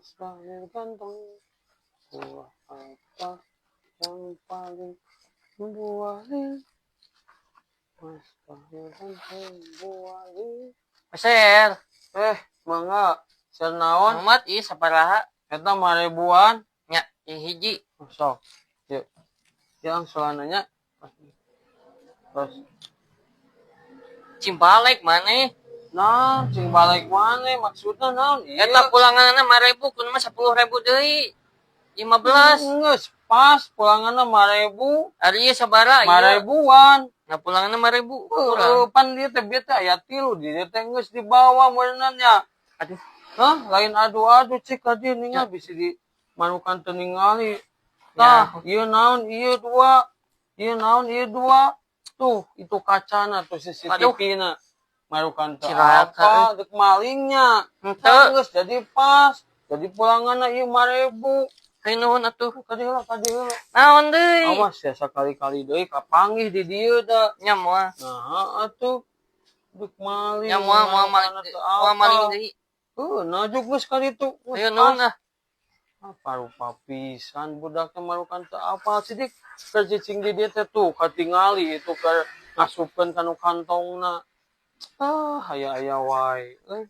Mas Daniel ganteng. Buah apa yang paling buahin? Mas Daniel ganteng buahin. Meser. Eh, mangga. Ser naon? Muhammad ieu saparaha? Eta mah ribuan. Nya, ieu hiji. Sok. Yuk. Yang celananya. Terus. Cing balik maneh. Nah, cing balik mana? Maksudnya naon? Iya. Eta pulanganna 5.000, kudu mah 10.000 deui. 15. Geus pas pulanganna 5.000. Ari ieu sabaraha Lima ieu? Ribuan. Nah, pulanganna 5.000 kurang. Heeh, pan dieu teh bieu teh aya tilu di dieu teh geus dibawa meureunan nya. Aduh. Hah, lain adu-adu, cik ka dieu ningal bisa di manukan teu ningali. Tah, ieu naon ieu dua? Ieu naon ieu dua? Tuh, itu kacana tuh CCTV-na. Marukan teu Cilaka, apa, dek malingnya. Henteu. Geus jadi pas. Jadi pulanganna ieu 5.000. Hayu, nuhun atuh. Ka dieu lah, ka dieu lah. Naon deui? Awas ya, sakali-kali deui kapanggih di dieu da. Nya moal. Nah, atuh. Dek maling. Nya moal, moal maling, Marukan teu moal maling apa. Deui. Heuh, najuk geus ka ditu. Geus Ayo, nuhun pas. ah. Ah, parupa pisan budaknya, marukan teu apal sidik. Keur cicing di dieu teh tuh katingali itu keur ngasupkeun kanu kantongna. Ah, aya-aya wae. Euy.